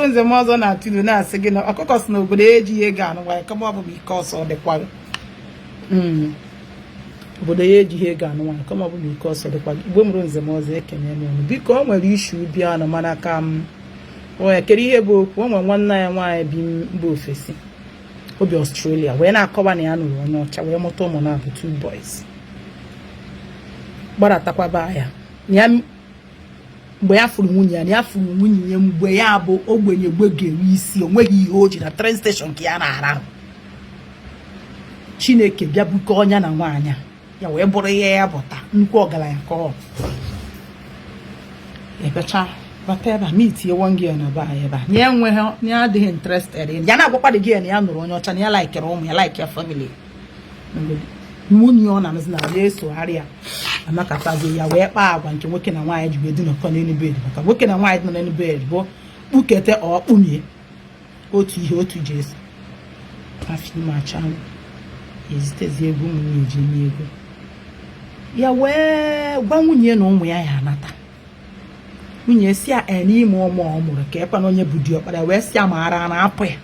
nze m ọzọ na-atụ ilu na-asị gị na ọkụkọ sị na obodo ejighị ego anụ nwaanyị kama ọ bụ ma ike ọsọ dịkwa gị. Obodo ya ejighị ego anụ nwaanyị kama ọ bụ ma ike ọsọ dịkwa gị. Igbo mụrụ nze m ọzọ, ekene m unu. Biko, o nwere issue bịa nọ mana ka m onye kere ihe bụ okwu. O nwere nwanne ya nwaanyị bi mba ofesi, obi Australia, wee na-akọwa na ya nụrụ onye ọcha wee mụta ụmụ na-abụ, two boys, gbaratakwa ya ya mgbe ya fụrụ nwunye ya, na ya fụrụ nwunye ya mgbe ya bụ ogbenye gbegere isi, o nweghị ihe o ji na train station ka ya na-arahụ. Chineke bịa bukọ ọnya na nwaanyị ya wee bụrụ ihe ya bụta nnukwu ọgaranya ka ọ ebecha bata ebe a meetie one girl na be anyị ebe a na ya enweghị, ya adịghị interested in ya, na-agwakwa dị gị na ya nụrụ onye ọcha, na ya likere ụmụ ya, like ya family. Nwunye ọ na-anụzi na ya esogharị ya amakatazi ya wee kpaa agwa nke nwoke na nwaanyị ji wee dinakọ n'elu bed, maka nwoke na nwaanyị dị n'elu bed bụ kpukete ọ kpumie otu ihe otu ji eso afọ ime acha ezitezi ego ụmụnne eji eme ego ya wee gwa nwunye na ụmụ ya ya anata. Nwunye si ya e n'ime ụmụ ọ mụrụ ka ekwana onye bụ diọkpara, wee si ya ma ara na-apụ ya.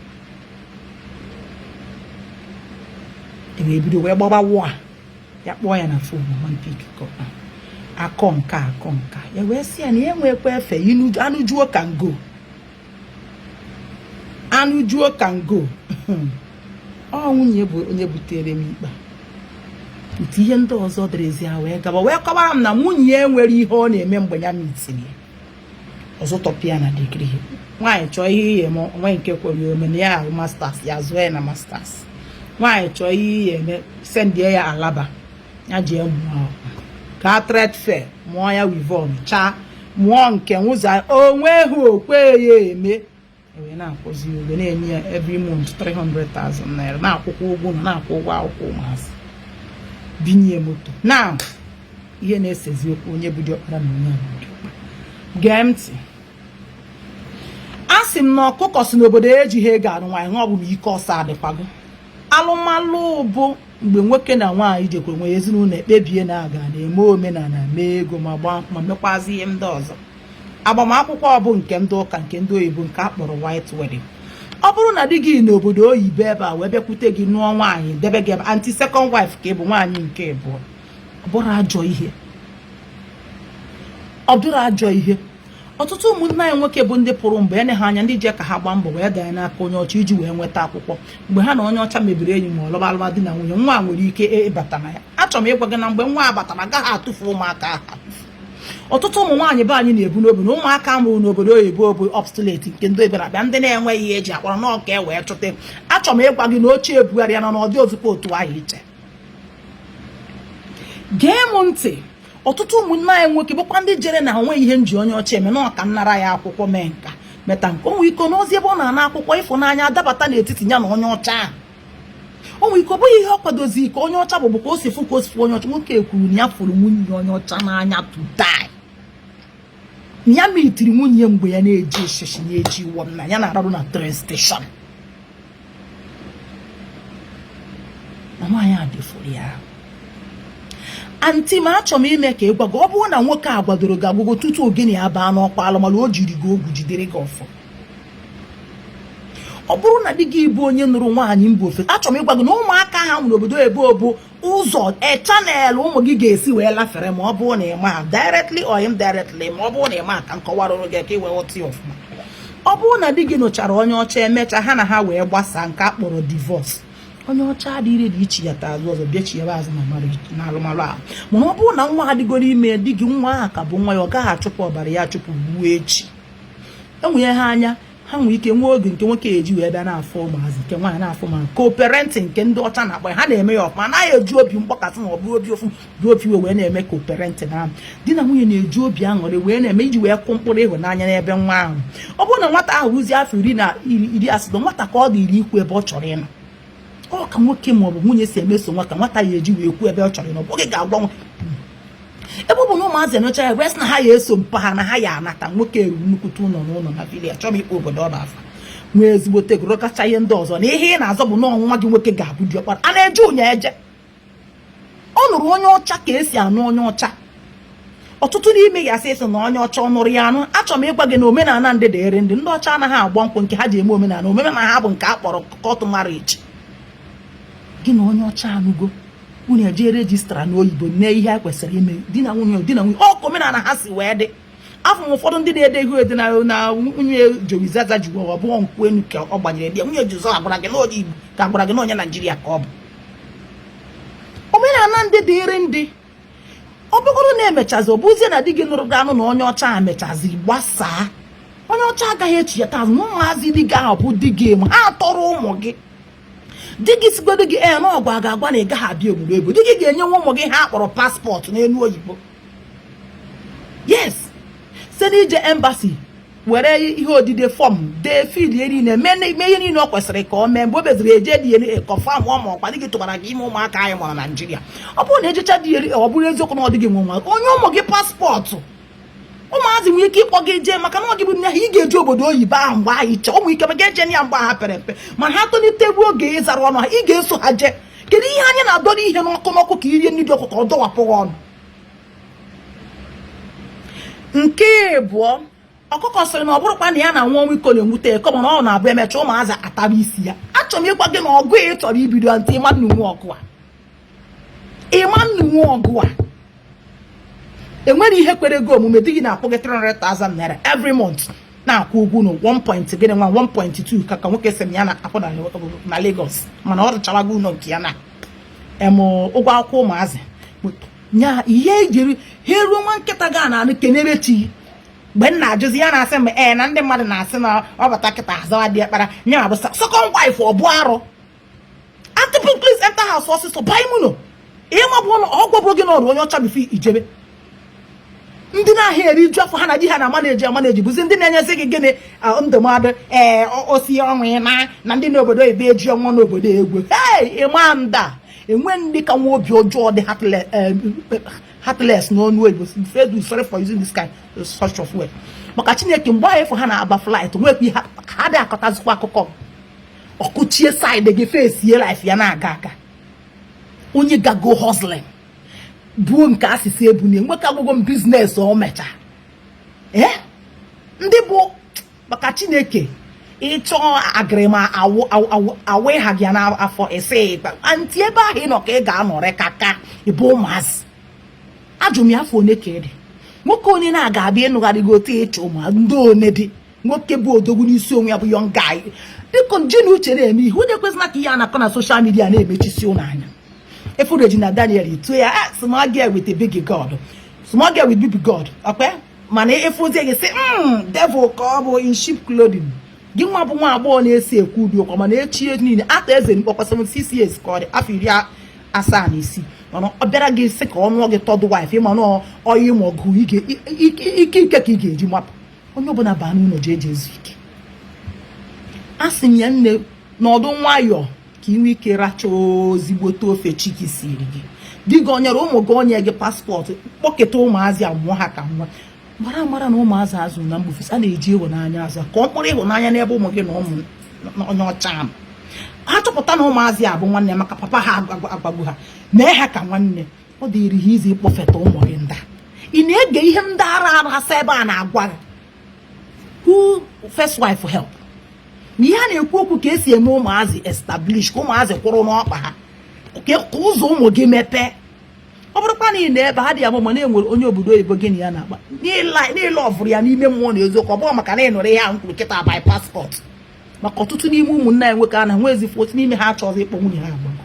Wee bido wee gbaba wụa ya, kpọọ ya na phone, one pick akọ nke akọ nka ya, wee sị ya na ya enwekwa efe anụ juo ka ngo, anụ juo ka ngo. Ọ nwunye bụ onye butere m ikpe otu ihe ndị ọzọ dịrịzi ya wee gaba, wee kọwara m na nwunye ya nwere ihe ọ na-eme mgbe ya meetiri ya ọzọ tọpịa na degree. Nwaanyị chọọ ihe ihe eme onwe nke kwere ome na ya ahụ masters, ya zụọ ya na masters. Nwaanyị chọọ ihe ihe eme, sendie ya Alaba, ya jee mụọ gaa trade fair, mụọ ya weave-on, chaa mụọ nke nwụzọ onweghị okwe ya eme. Wee na-akwụzi ụgwọ, na-enye ya every month 300,000 naira, na-akwụkwọ ụgwọ na na-akwụ ụgwọ akwụkwọ ụmụazị, binye moto. Now, ihe na-esezi okwu onye bụ diọkpara na onye abụ diọkpara. Gee ntị, a sị m na ọkụkọ si n'obodo ejighị ego anụ nwaanyị, ọ bụ na ike ọsọ adịkwago. Alụmalụ bụ mgbe nwoke na nwaanyị jekwara nwe ezinụlọ ekpebie na aga na-eme omenala, mee ego, ma gbaa ma mekwazi ihe ndị ọzọ. Agbamakwụkwọ ọ bụ nke ndị ụka, nke ndị oyibo, nke a kpọrọ white wedding. Ọ bụrụ na di gị n'obodo oyibo ebe a wee bịakwute gị, nụọ nwaanyị, debe gị ebe anti second wife ka ị bụ, nwaanyị nke abụọ, ọ bụrụ ajọ ihe, ọ bụrụ ajọ ihe. Ọtụtụ ụmụnne anyị nwoke bụ ndị pụrụ mgbe ene ha anya, ndị je ka ha gbaa mbọ wee danye n'aka onye ọcha iji wee nweta akwụkwọ, mgbe ha na onye ọcha mebiri enyi ma ọ lụba alụma di na nwunye, nwa nwere ike ịbata na ya. Achọrọ m ịgwa gị na mgbe nwa abatara, agaghị atụfu ụmụaka ahụ atụfu. Ọtụtụ ụmụ nwaanyị be anyị na-ebu n'obi na ụmụaka mụrụ n'obodo oyibo bụ obsolete, nke ndị oyibo na-abịa, ndị na-enweghị ihe eji akpọrọ n'ọka e wee chụta. Achọrọ m ịgwa gị na ochie ebugharị ya na n'ọdị ozugbo otu ahụ iche. Gee m ntị, ọtụtụ ụmụnne anyị nwoke bụkwa ndị jere na onwe ihe nji onye ọcha eme na ọka nnara ya akwụkwọ, mee nka meta nke onwe iko n'ozi ebe ọ na-ana akwụkwọ, ịfụnanya adabata n'etiti ya na onye ọcha ahụ. O nwere ike ọ bụghị ihe ọ kwadozi ka onye ọcha bụ ka o si fụ, ka o si fụ onye ọcha. Nwoke kwuru na ya fụrụ nwunye onye ọcha n'anya to die, na ya meetiri nwunye mgbe ya na-eji eshishi na-eji iwọ na ya na-ararụ na train station, na nwaanyị a dịfụrụ ya. Aunty m, achọrọ m ime ka ị gwa gị, ọ bụrụ na nwoke a gwadoro gị agwụgwọ tutu ogene ya baa n'ọkwa alụmalụ, o jiri gị ogwu jidere gị ọfọ. Ọ bụrụ na di gị bụ onye nụrụ nwaanyị mba ofesi, achọrọ m ịgwa gị na ụmụaka ha nwụrụ obodo ebe bụ ụzọ e channel ụmụ gị ga-esi wee lafere, ma ọ bụrụ na ị ma directly or indirectly, ma ọ bụrụ na ị ma ka nkọwarụrụ gị ka ị wee ghọta ya ọfụma. Ọ bụrụ na di gị nụchara onye ọcha, emecha ha na ha wee gbasaa, nke a kpọrọ divorce, onye ọcha adịghị dị iche ya ta azụ ọzọ bịa chiebe azụ na marriage na alụmalụ ahụ. Mana ọ bụrụ na nwa adịgoro ime di gị, nwa ahụ ka bụ nwa ya, ọ gaghị achụpụ ọbara ya achụpụ ruo echi. Enwere ha anya, ha nwere ike nwee oge nke nwoke eji wee bịa na-afọ ụmụazị, nke nwaanyị na-afọ ma co-parenting nke ndị ọcha na-akpọ ya, ha na-eme ya ọfụma, anaghị eji obi mgbakasị ma ọ bụ obi ofu bụ obi iwe wee na-eme co-parenting ahụ. Di na nwunye na-eji obi aṅụrị wee na-eme iji wee kụ mkpụrụ ịhụnanya n'ebe nwa ahụ. Ọ bụrụ na nwata ahụ rụzie afọ 18, nwata ka ọ dịrị ikwu ebe ọ chọrọ ịnọ. Ọ ka nwoke ma ọ bụ nwunye si emeso nwa ka nwata ya eji wee kwuo ebe ọ chọrọ ịnọ. Ọ bụghị ga-agwa nwa ebe ọ bụ na ụmụazị enyocha ya wee sị na ha ya eso mpa ha na ha ya anata. Nwoke ruru nnukwute ụlọ n'ụlọ na village, achọrọ m ikpe obodo ọ na-afa, nwee ezigbote ego, rụkacha ihe ndị ọzọ, na ihe ị na-azọ bụ na nwa gị nwoke ga-abụ diọkpara. A na-eje ụnya eje ọ nụrụ onye ọcha ka esi anụ onye ọcha. Ọtụtụ n'ime ya asị ịsị na onye ọcha ọ nụrụ ya anụ. Achọrọ m ịgwa gị na omenala ndị dịrị ndị ndị ọcha anaghị agba nkwụ nke ha ji eme omenala. Omenala ha bụ nke a kpọrọ court marriage. Gị na onye ọcha anụgo, unu eje register n'oyibo mee ihe a kwesịrị ime, di na nwunye, di na nwunye. Ọ ka omenala ha si wee dị. Afụ m ụfọdụ ndị na-ede ihu ede na nwunye Jowizaza ji ọ bụọ nkwụ enu ka ọ gbanyere di ya. Nwunye Jowizaza gwara gị na onye Igbo ka gwara gị na onye Naijiria ka ọ bụ. Omenala ndị dịrị ndị ọ bụgoro na emechazi, ọ bụzie na di gị nụrụ gị anụ na onye ọcha a mechazi gbasaa, onye ọcha agaghị echighata azụ na ụmụazị di gị ahụ bụ di gị ma ha atọrọ ụmụ gị. Di gị sigodo gị ee na ọgwa ga-agwa na ị gaghị abịa obodo ego, di gị ga-enyenwe ụmụ gị ha akpọrọ passport n'elu oyibo. Yes, site n'ije embassy were ihe odide form dee, filie niile, mee ihe niile ọ kwesịrị ka ọ mee. Mgbe o meziri, eje DNA confirm ọ ma ọkwa di gị tụbara gị ime ụmụaka anyị mụrụ na Naịjirịa. Ọ bụrụ na ejecha DNA, ọ bụrụ eziokwu na ọ dịghị nwe nwa, onye ụmụ gị passport, ụmụazị nwere ike ịkpọ gị jee maka na ọ gị bụ nne ha. Ị ga-eji obodo oyibo ahụ mgbe ahụ iche ụmụ ike maka eje ya mgbe ha pere mpe, ma ha tolite ruo oge ịzara ọnụ ha, ị ga-eso ha jee. Kedu ihe anyị na-adọrọ ihe n'ọkụ n'ọkụ ka irie nri dị ọkụ ka ọ dọwapụ gị ọnụ? Nke ịbụọ, ọkụkọ sịrị na ọ bụrụkwa na ya na nwa ọnwụ iko na-enwute eko, mana ọ na-abụ emecha ụmụazị atara isi ya. Achọrọ m ịgwa gị na ọgụ ị chọrọ ibido ntị ịma nnunwu ọgụ a, ịma nnunwu ọgụ a enwere ihe kwere gị omume. Di gị na-akwụ gị 300,000 naira every month, na-akwụ ụgwọ ụlọ 1 point gịnị nwa 1.2 ka nwoke sị m ya na-akwụ na Lagos, mana ọ rụchawago ụlọ nke ya na em ụgwọ akwụkwọ ụmụazị nya ihe ejiri ha eruo. Nwa nkịta ga na-anụ kenere chi. Mgbe m na-ajụzi ya, na-asị m ee na ndị mmadụ na-asị na ọ bata kịta azawa dị ekpara nya bụ second wife. Ọ bụ arụ. Aunty, please enter house ọsịsọ, baa ime ụlọ. Ihe nwa bụ ụlọ ọ gwabụrụ gị n'ọrụ onye ọcha before ijebe. Ndị na-ahịa eriju afọ ha na di ha na manage amanage bụzi ndị na-enyezi gị gịnị ndụmọdụ. Ee, osi ọnwụ na ndị n'obodo oyibo eji ọnwa n'obodo egwu. Hey, ịma nda enwe ndị ka nwa obi ọjọọ dị heartless n'ọnụ oyibo. Facebook, sorry for using this kind such of word. Maka Chineke, mgbe ahụ efu ha na-aba flight, nwekwa ihe ha dị akọtazikwa akụkọ ọkụchie side gị fesie life ya na-aga aga. Onye gago hustling buo nke asịsị ebu na enweka agwụgwọ m business o mecha ee ndị bụ maka Chineke ịchọ agịrịma awụ ịha gị n'afọ ise aunty. Ebe ahụ ị nọ ka ị ga-anọrị kaka ịbụ ụmụazị. Ajụ m ya, afọ one ka ị dị? Nwoke onye na-aga abịa ịnụgharị gị otu ịchọ ụmụ ndị one dị? Nwoke bụ odogwu n'isi onwe ya bụ young guy. Biko, ji na uche na-eme ihe. Onye ekwesịna ka ihe a na-akọ na social media na-emechisi ụlọ anya. Efu Regina Daniel ituo ya, small girl with a big God, small girl with big God. Ọkwa mana efuzie gị sị devil ka ọ bụ in sheep clothing. Gị nwa bụ nwa agbọghọ na-esi ekwu ụdị ụkwa, mana echie niile ata eze mkpọkwa 76 years ka ọ dị, afọ 76, mana ọ bịara gị sị ka ọ nụọ gị third wife. Ịma na ọyị ma ọgụ ike ike ka ị ga-eji mapụ onye ọbụla baa n'ụlọ jee jee ezu ike. A sị m ya, nne, n'ọdụ nwayọọ ka ị nwee ike rachaa ozigbote ofe chiki siri gị. Di gị o nyere ụmụ gị, onye gị passport, kpọketa ụmụazị a mụọ ha ka nwa mara mara na ụmụazị azụ na mgbufesi a na-eji ịhụnanya azụ ka ọ mkpụrụ ịhụnanya n'ebe ụmụ gị na ụmụ onye ọcha ahụ. Ha chọpụta na ụmụazị a bụ nwanne maka papa ha agwagbo ha mee ha ka nwanne. Ọ dịrị ha izi ịkpọfeta ụmụ gị nda. Ị na-ege ihe ndị ara arasa ebe a na-agwa gị who first wife help na ihe a na-ekwu okwu ka esi eme ụmụazị establish, ka ụmụazị kwụrụ n'ọkpa ha, ka ụzọ ụmụ gị mepee. Ọ bụrụkwa na ị na ebe ha dị ama, ma na-enwere onye obodo oyibo gị na ya na-akpa niile ọvụrụ ya n'ime mmụọ na eziokwu, ọ bụghị maka na ị nụrụ ihe ahụ kwuru kịta by passport. Maka ọtụtụ n'ime ụmụnne anyị nwoke a na nwezi otu n'ime ha achọghị ịkpọ nwunye ha agbago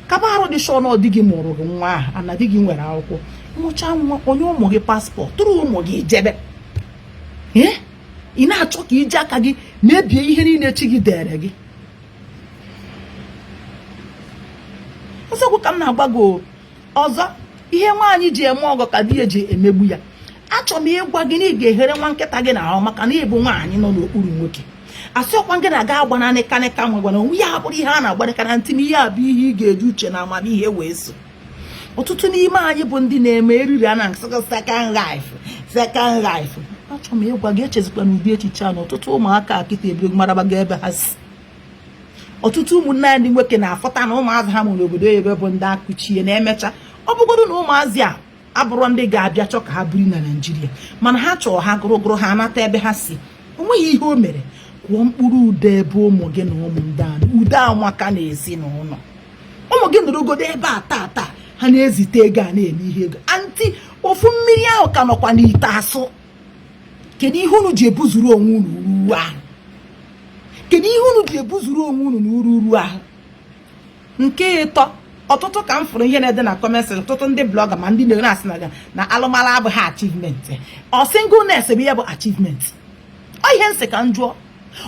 kaba arụ dị sure na ọ di gị mụrụ gị nwa ahụ ana di gị nwere akwụkwọ mụcha nwa, onye ụmụ gị passport tụrụ ụmụ gị jebe. Ee, ị na-achọ ka iji aka gị mebie ihe niile chi gị dere gị. Ọzọkwu ka m na-agwa gị ọzọ, ihe nwaanyị ji eme ọgọ ka di ya ji emegbu ya. Achọrọ m ịgwa gị na ị ga-ehere nwa nkịta gị n'ahụ maka na ịbụ nwaanyị nọ n'okpuru nwoke. Asị ọkwa gị na-aga agba na nịkanịka nwa gwana onwe ya abụrụ ihe a na-agbanịka na ntị m. Ihe a bụ ihe ị ga-eji uche na amamihe wee so. Ọtụtụ n'ime anyị bụ ndị na-eme eriri a na second life, second life. Achọrọ m ịgwa gị, echezikwa na ụdị echiche a na ọtụtụ ụmụaka akịta ebido marabaga ebe ha si. Ọtụtụ ụmụnne anyị ndị nwoke na-afọta na ụmụazị ha mụrụ n'obodo oyibo bụ ndị akụchie na-emecha. Ọ bụgodo na ụmụazị a Abụrụ ndị ga-abịa chọ ka ha biri na Naịjirịa, mana ha chọọ ha gụrụgụrụ ha anata ebe ha si. O nweghị ihe o mere. Kwụọ mkpụrụ udo ebe ụmụ gị na ụmụ ndị ahụ. Udo amaka na ezinụlọ. Ụmụ gị nọrọgodo ebe a taa taa, ha na-ezite ego, a na-eme ihe ego. Aunty, ofu mmiri ahụ ka nọkwa n'ite asụ. Kedu ihe unu ji ebuzuru onwe unu uru ahụ? Kedu ihe unu ji ebuzuru onwe unu na uru uru ahụ? Nke ịtọ, ọtụtụ ka m fụrụ ihe na-ede na comment section, ọtụtụ ndị blogger ma ndị na-asị na alụmalụ abụghị achievement, ọ singleness bụ ihe bụ achievement. Ọ ihe nsị ka m jụọ,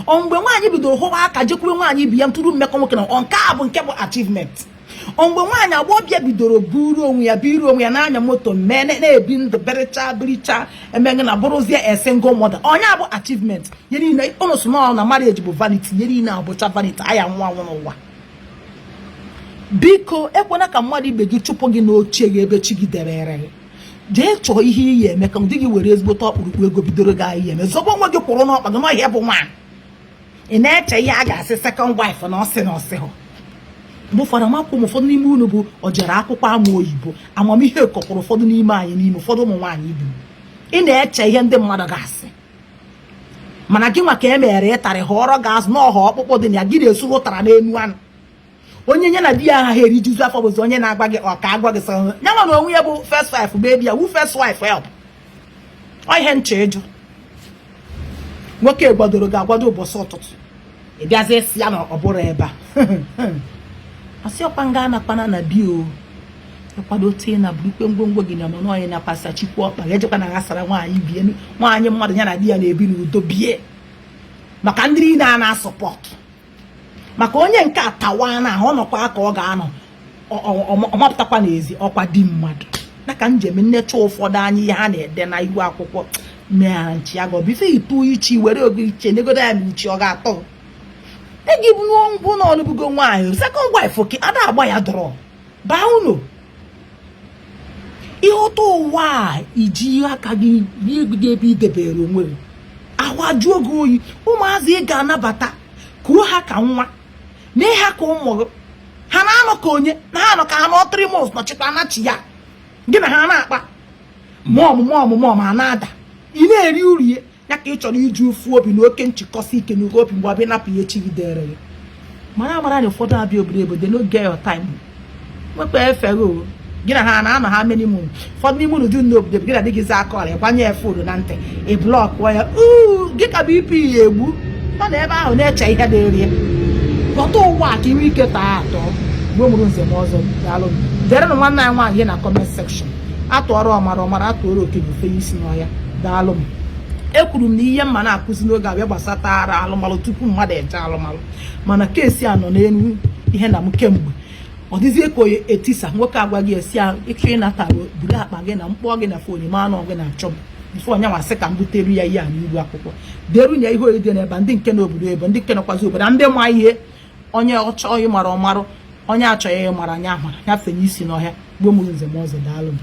ọ mgbe nwaanyị bidoro hụwa aka jekwube nwaanyị bi ya ntụrụ mmekọ nwoke na ọ nke a bụ nke bụ achievement? Ọ mgbe nwaanyị agbọghọbịa bidoro buru onwe ya, biri onwe ya, n'anya moto, mee na-ebi ndụ bericha biricha, emeghe na bụrụzie a single mother, onye bụ achievement? Ihe niile ụnụ sị na marriage bụ vanity, ihe niile abụcha vanity. Aya nwa anwụ n'ụwa. Biko, ekwena ka mmadụ ibe gị chụpụ gị n'oche gị ebe chi gị debere gị. Jee chọọ ihe iyi eme ka di gị were ezigbote ọkpụrụkpụ ego bidoro gị ahịa eme. Zọba onwe gị, kwụrụ n'ọkpa gị n'ọhịa bụ nwaanyị. Ị na-eche ihe a ga-asị second wife na ọsị na ọsị hụ. Mgbe ụfọdụ amakwu m, ụfọdụ n'ime unu bụ ojere akwụkwọ ama oyibo, amamihe kọkwara ụfọdụ n'ime anyị, n'ime ụfọdụ ụmụ nwaanyị ibu. Ị na-eche ihe ndị mmadụ ga-asị, mana gị nwa ka e mere ịtarị họrọ gị azụ n'ọha ọkpụkpụ dị na ya. Gị na-esu ụtara n'enu anụ. Onye nye na di ya aghaghị erijuzu afọ bụzi onye na-agwa gị ọ ka agwa gị sọ ya nwa na onwe ya bụ first wife bụ ebi ya wu first wife help. Ọ ihe nche ịjụ, nwoke gwadoro gị agwado ụbọchị ụtụtụ, ị bịazie si ya na ọ bụrụ ebe a, asị ọkwa nga anakwana na bi o ịkwado tie na burukwe ngwongwo gị na ọnụ onye na-apasa chikwu ọkpa ga-ejekwa na ghasara nwaanyị bie, nwaanyị mmadụ ya na di ya na-ebi n'udo bie. Maka ndị niile a na-asupport, maka onye nke a tawa na ahụ, ọ nọkwa ka ọ ga-anọ ọmapụtakwa n'ezi ọkwa di mmadụ na ka njem nnecha. Ụfọdụ anya ihe ha na-ede na ihu akwụkwọ mee nchi ya gọbụ ife itu ichi were oge iche negodo ya ma uchi ọ ga-atọ gị bụ na ọnụbugo nwaanyị second wife ka ada agba ya dọrọ baa unu ihe ụtọ ụwa a. Iji aka gị gị ebe idebere onwe gị, ahụ ajụọ gị oyi. Ụmụazị ị ga-anabata, kuo ha ka nwa, mee ha ka ụmụ gị. Ha na-anọ ka onye na ha nọ ka ha nọ 3 months nọchikwa anachi ya, gị na ha na-akpa mom, mom, mom, a na-ada, ị na-eri uru ya. Ya ka ị chọrọ iji ụfụ obi na oke nchịkọsị ike na obi mgbe ọbịa napụ ya echi gị dere gị. Mara amara na ụfọdụ abịa obodo ebo, they no get your time. Nwekwa efere o gị na ha na-anọ ha minimum. Ụfọdụ n'ime unu dị n'obodo, gị na di gị za akọrọ, ịgbanye ya phone na ntị, ị blockụọ ya uu gị ka BP ya egbu. Ọ na ebe ahụ na-eche ihe dịrị ya. Ghọta ụwa ka inwe ike taa atọ mgbe mụrụ nze m ọzọ. Daalụ. Derenụ nwanne anyị nwaanyị ihe na comment section. Atụọrọ ọmara ọmara, atụọrọ okenye ofe isi n'ọhịa. Daalụ. M ekwuru m na ihe mma na-akụzi n'oge abịa gbasatara alụmalụ tupu mmadụ eje alụmalụ, mana case a nọ n'elu ihe na m kemgbe. Ọ dịzie ka onye etisa nwoke agwa gị esi ya ịchọ ịnata, buru akpa gị na mkpọ gị na phone ma anụ gị na-achọ m before onye nwasị ka m butere ya ihe a n'iru akwụkwọ. Deru ya ihe oyide n'ebe ndị nke n'obodo, ebe ndị nke nọkwazi obodo, ndị ma ihe onye ọchọ ịmara ọmarụ, onye achọghị ịmara anya amara ya fenye isi n'ọhịa. Gbuo mụrụ nze m ọzọ. Daalụ m.